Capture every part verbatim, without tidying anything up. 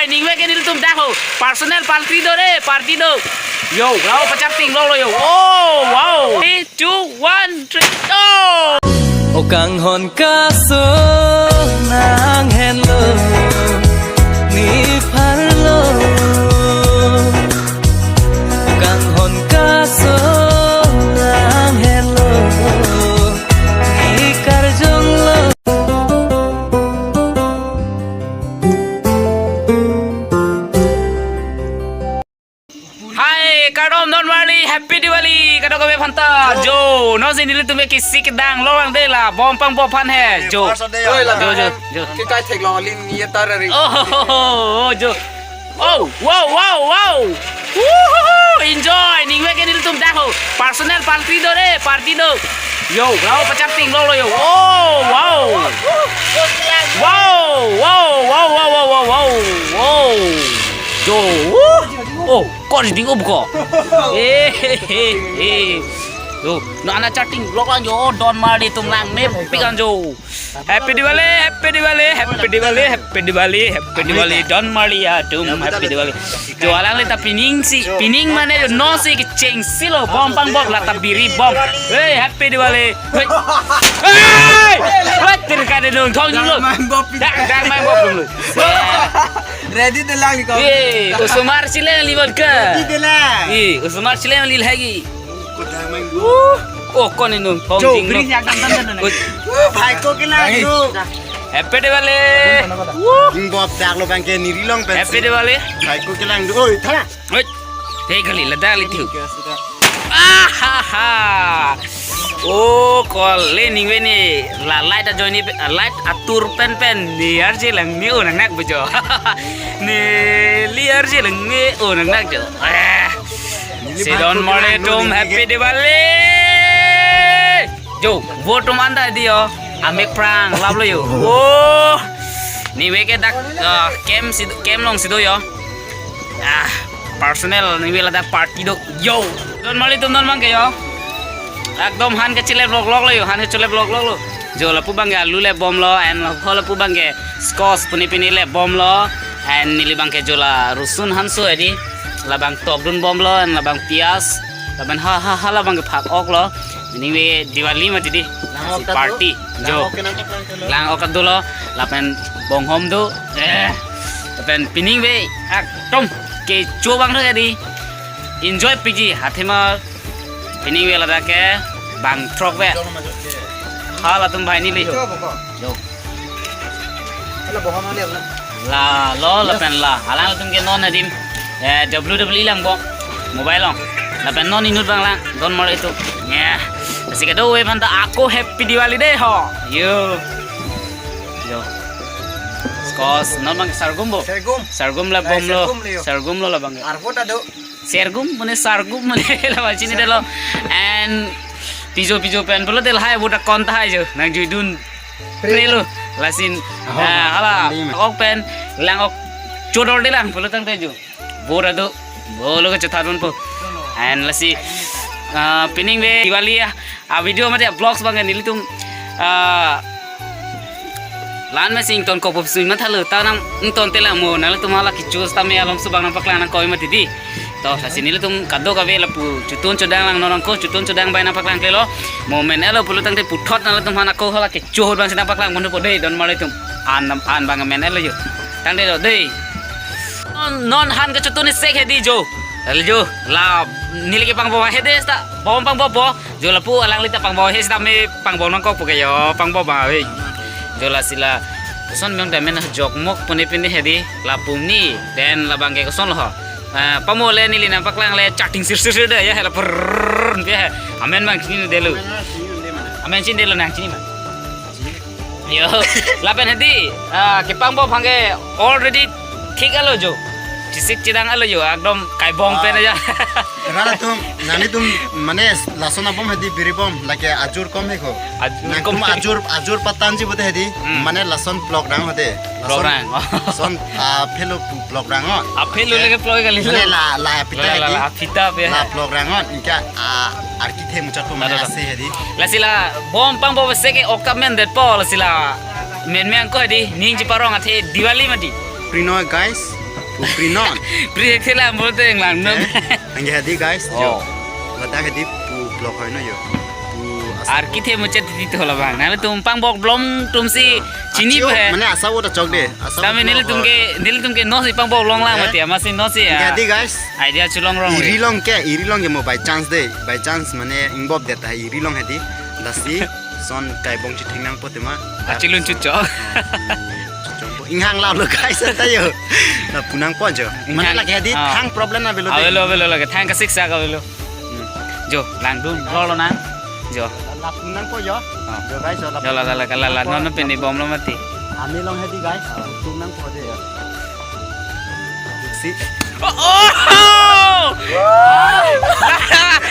Ningve ke nelitum dak ho. Personal party do re, party do. Yo, rao pacharting lolo yo. Oh, wow. Three, two, one, three, go. O kanghon kaso nanghenlo, ne pharlo. O kanghon kaso nanghenlo, ne karjonglo. Hai, kardom Don Marli, Happy Diwali, kadokave aphanta. Jo, non si nelitum ke kisi kedang longdam de la, bom pangbo aphan he, jo. First day Jo, jo, jo, jo. Kikai theklong aling ni ya tarari. Oh, ho, ho, ho, jo. Oh, wow, wow, wow. Woohoo, enjoy. Ningve ke nelitum dak ho. Personal party do re, party do. Yo, rao pacharting lolo yo. Oh, wow. Wow, wow, wow, wow, wow, wow, wow, wow. Jo, woo. Oh, kor ding up ko. Eh, eh, eh, eh. Yo, nana charting lok lang jo, Don Marli atum langmepik an jo. Happy Diwali, Happy Diwali, Happy Diwali, Happy Diwali, Happy Diwali, Don Marli atum, Happy Diwali. Jo, alangli ta pining si, pining mane jo non si kechengsi lo, bom pangbo la ta biri bom. Hey, Happy Diwali. Hey! Hey! Wah, tirka de dong, thong jing lo. Dang, dang, main bom dong lo. Ready de lang ni ko. Ye, osomar si le li vodka. Ready de lang. Ye, osomar si le li lagi. Ko dang main bom. Uh, oh, kon inung, thong Jo, jing lo. Bring yak dang dang dang. Oi. Uh, bhai ko ke lang Bhai. do. Happy Diwali. Ding bop dak lo bang ke niri long pen Happy si. Diwali. Bhai ko ke lang do. Oi, tha. Oi. Te kali ladak li thiu. Ahaha. Oh, kol le ningve ne la light ajoine pe, light atur pen pen ne arje lang ne o nangnak bejo. Ne li arje lang ne o nangnak jo. Eh. Si Don Marli atum Happy Diwali. Jo, vo atum anta di yo. Amek prang lap lo yo. Oh. Ningve ke dak, ah, camp si, camp along si do yo. Ah, personal ningve ladak party do. Yo. Don Marli atum non bang ke yo. Ekdom han kechelep lok lok lo yo, han kechelep lok lok lo. Jo lapu bang ke alu le bom lo, and ho lapu bang ke squash puni pini le bom lo, and neli bang ke jo la rusun hanso edi, labang tok dun bom lo, and labang pias, laban ha ha ha labang ke phak ok lo, ningve Diwali mati di, Lang ok si ta party, tu, jo. Lang ok ke nang kaplang ke lo. Lang ok do lo, lapen bonghom do, eh, lapen pining ve, ekdom, kecho bang do edi, enjoy piji, hathema, pining ve ladak ke bang throk ve. Halatum bhai ni liho. Coba kok. Jo. Ala bohong ale na. La lo lapen la. Alangtum ke non adim. Eh, W W E lang bo. Mobile long. Lapen non inut bang lang. Don Marli atum. Ya. Si kadokave aphanta ako Happy Diwali de ho. Yo. Yo. Skos non bang sargum bo. Sargum. Sargum la Lai bom lo. Sargum le yo. Sargum lo labang. Arvo ta do. Sergum mane sargum mane la bachini delo. And pijo pijo pen pulo tel hai budak konta hai jo. Nang juidun Pre. Pre lo. Lasin. Aho, ah, hala. Mandi ma. Ok pen. Lang ok. Chodor de lang pulo tangte jo. Bora do. Bolo ke chetadun po. And lasi. Ah, pining ve Diwali ya. Ah, video mate vlogs bang nelitum. Ah, lan me sing ton kopo sing mathalo ta nang ton tela mo nangtum hala kichus tame alom subang nangpaklang nangkoi mati di. To, lasi nelitum kadokave lapu chotun chodang lang non ko chotun chodang bai nangpaklang klelo. Mo men elo pulo tangte puthot nangtum hana ko hala kichur bang si nangpaklang mon po dei Don Marli atum. An an bang men elo yo. Tangte lo dei. Non, non han ke chotun ni sek hedi jo. Lalu jo, la neli ke pangbo hedi sta. Bom pangbo bo. Jo lapu alangli ta pangbo he sitame pangbo nangkok pu ke yo, pangbo ba he. Jo lasi la koson meng damen jokmok pune pine hedi lapu ni den labang ke koson lo ho. Ah, pamo le neli nangpaklang le charting sir sir sir de ya hela prrrr pe he. Amen bang chini delo. Amen chini delo nang chini ma. Yo, lapen hedi, ah, kepangbo aphan ke already thik alo jo. Chisik chidang alo jo, ekdom kaibong pen aja. Rara tum, nani tum mane lason abom hedi biri bom, lake ajur kom he ko. Ajur kom. Nangtum ajur, ajur patan ji bote hedi, Hmm. mane lason block rang hote. Block rang. Lason, ah, phelo block rang ho. Ah, phelo lake block kali. Mane la, la pita La, la, hedi. la, pita pe La hai. block rang ho, inka, ah, arki the muchot po mane Tado, tado. ase hedi. Lasi la bom pangbo seke okta men det po lasi la men men ko hedi ning chiparong athe Diwali mati. Prinoy guys, Pu pri non. Pri ek thela bolte lang non. Eh? Nangke hadi guys, jo. Oh. Ladak hadi pu block hoi no jo. Pu asap. Arki the muchet titi to labang. Nangtum pangbok blong tum si chini. Achio, he. Mane asap ota chok de. Asap. Tame ota nelitum ke, nelitum ke no si pangbok long lang. Eh? Mati, amatsi no si. Nangke ya. Hadi guys. Idea chelong rong. Iri le. Long ke, iri long ke mo by chance de. By chance mane ingbop det ta iri long hadi. Lasi son kai bong chitheng nangpo tema. Achilun chucho. Chucho po. Inghang la lo guys anta jo. Na pu nangpo jo. Mane inghang. Lake hadi. Ah. Thang problem na avelo de. Avelo, avelo lake. Thang kasiksak avelo. Hmm. Jo, langdun, lo lo nang. Jo. La pu nangpo jo. Ah. Jo guys, jo la. Jo la la la la la. Pu nangpo. Non non pini bom lo mati. Ami long hadi guys. Ah. Pu nangpo de jo. Si. Oh, oh!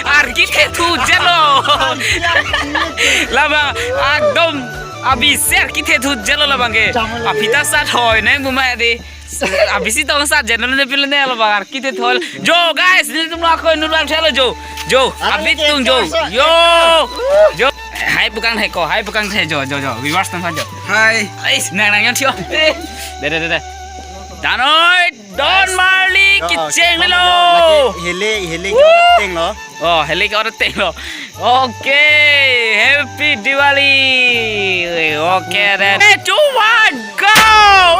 Arki the thu jelo. Labang, ekdom, abisi arki the thu jelo labang ke. Aphi ta sat hoi neng buma di. Abisi tong sat jelo ne pil ne labang arki the thu. Jo, guys, nelitum lo ako nu lang chalo jo. Jo, abi tung jo. Yo. Jo. Hai pu kangthai ko, hai pu kangthai jo, jo, jo. Viewers tong jo. Hai. Ais, nang nang yon thio. De, de, de, de. Danoi, Don Marley. Oh, kecheng lo. Lagi hele, hele ke-ot ateng lo. Oh, hele ke-ot ateng lo. Okay, happy Diwali. Okay, then. Three, two, one, go.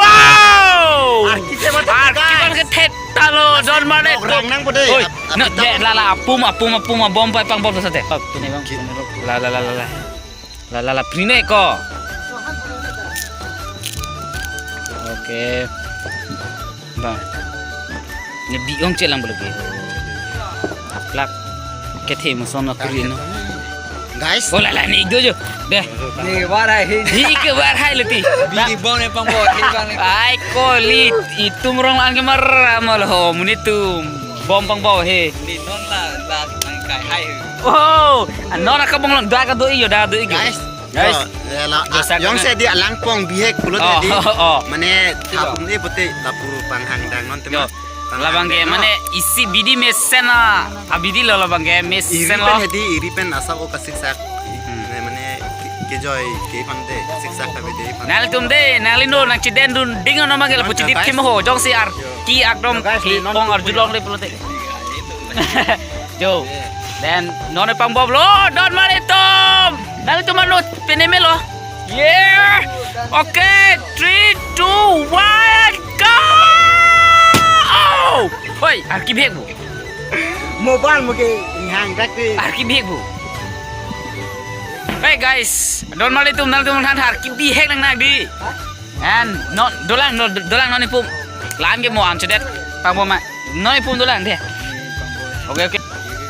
Wow. Arki the mati, arki guys. Bang ke thet ta lo, Don Marley. Rang nangpo de. Oi, ap-, no, apitang. De, la, la, apum, apum, apum, bom pai pangbom sate. Oh, tuni bang. Ki- La, la, la, la, la. La, la, la, pri ne ko. Okay. Bang. Ne bi ong chelang bolo ke. Aplak. Kethe mo son na kuri no. Guys. Oh, la, la, ne ik do jo. De. Ne bar hai. Ne ik bar hai leti. Bini bom ne pangbom, ne bang ne. Ai ko li itum rong lang ke mar amal ho munitum. Bom pangbom he. Ne non la, la nang kai hai. Oh, non aka bong long da ka do ik jo, da do ik jo. Guys. Guys. Jo, eh, la, jo, ah, sa yong kena. Se di alang pong bihek pulo. Oh, di. Oh, oh. Mane, coba. Apum e pute lapu panghang dang non tema. Jo. Panghang labang ke dang, no? Mane isi bidi mesen a, abidi lo labang ke mesen lo. Iri pen hedi, iri pen asap o kasiksak. Hmm. Mane, mane ke, kejoi ke phan de, kasiksak ta bidi phan. Nangtum de, nanglitum nang chedendun ding ono mangke lapu chedip, guys, thim ho, jongsi arki ekdom, jo, guys, ke di non ong arjulong de pulote. Jo. Then non e pangbom lo, Don Marley atum. Nangtum anu pini melo. Yeah. Okay, three, two, one, go. Oh! Hoi, arki bihek bu. Mobile mo ke inghang dak de. Arki bihek bu. Hey guys, Don Marley atum, nangtum than arki bihek nang nang di. And non, dolang, no, dolang non ipum. Lam ke mo amchedet. Pangbom ma. Non ipum dolang de. Okay, okay.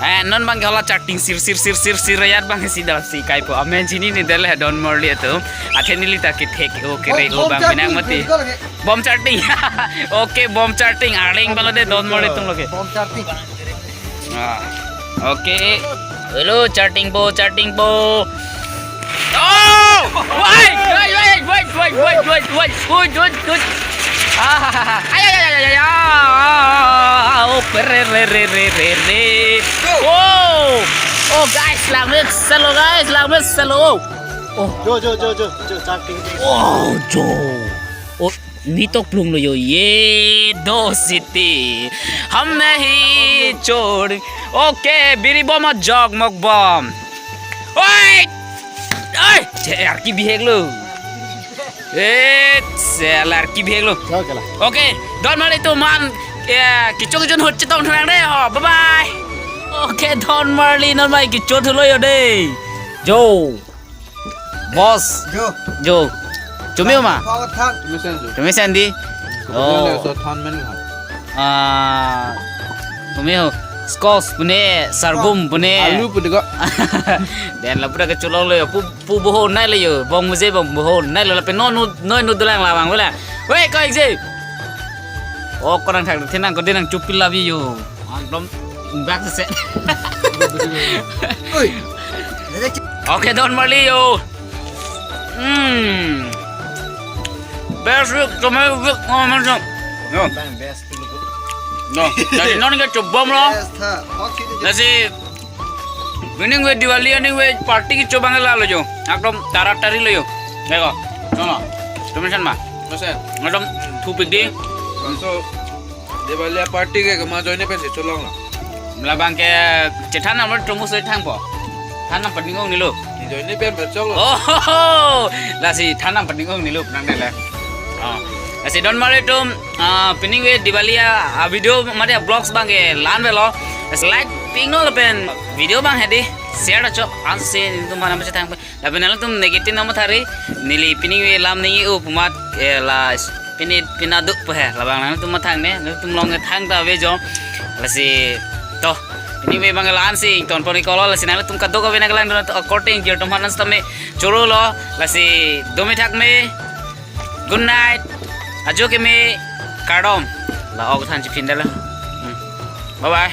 Eh, non bang ke hala charting sir, sir, sir, sir, sir, ayat bang si dal si kai po. Amen chini ne dal he Don Marley atum. Athe neli ta kethek, okay, bom, re, bom o bang charting, pinang mati. Bom charting. Okay, bom charting. Arleng bang lo de Don Marley atum lo ke. Bom charting. Ah, okay. Hello, charting po, charting po. Oh! Wait, wait, wait. Wait, wait, wait. Wait, wait. Ah, ay, ay, ay, ay, ay, ah, oh, re, re, re. Oh! Oh, guys, langmesen lo, guys, langmesen lo. Oh. Jo, jo, jo, jo, jo, charting. Oh, jo. Oh, nitok plung lo jo, ye do city. Hum nahi chhod. Okay, biri bom ajok mok bom. Oi! Oi! Che, arki bihek lo. Eh, che, arki bihek lo. Jo, kela. Okay, Don Marley atum man, ya, kecho kecho ahut chetong thang de ho. Bye bye. Okay, Don Marley non mai kecho thulo jo de. Jo. Boss. Jo. Jo. Chumi ma? Power than. Chumi sen jo. Chumi sen di. Kemudian, oh, ada so than men kan. Ah. Chumi ho. Squash pune, sorghum pune. Alu pune ko. Then lapu dak kecholong lo jo. Pu, pu boho nai lo jo. Bong muje bong boho nai lo lapen non nu, noi nu dolang labang bela. Wei, ko ik je. Oh, ko nang thak thenang ko de nang chupil labi jo. Ekdom bak se. Oi. Okay, Don Marley jo. Hmm. Best week, kami week, oh, man, so. No. No. Lasi non ke chobom lo. Lasi winning way Diwali, winning way party kecho abang la lo jo. Ekdom taratari lo jo. Deko. No, no. Tumi sen ma. Mesen. Ekdom thupik di. So, Diwali party ke kama ajoine pensi cholonglo? Labang ke chethan amar tumu soi thangpo. Than nangpaning-ong nilo. Ajoine pen pachoklo. Oh, lasi than nangpaning-ong nilo nang dele. Oh. Lasi don mari tum, ah, pining ave Diwali a, a video mate vlogs abang ke la-an avelo. Lasi like ping non lapen video abang hedi share ta chok ansi nelitum aphan nangpachethang. Lapen nanglitum negative nangmathari, neli pining ave lam ningje-o pu amat, eh, la pini pina duk pu he, labang nanglitum mathang ne, nanglitum along thang ta ave jo. Lasi to, pining ave abang la-ansi ingtonpon-iklo, lasi nanglitum kadokave nangkelang dun akorte ingjir atum aphan sitame chorolo, lasi dome thakme, good night, ajo keme, kardom, la-ok than chiphin dala. Hmm. Bye bye.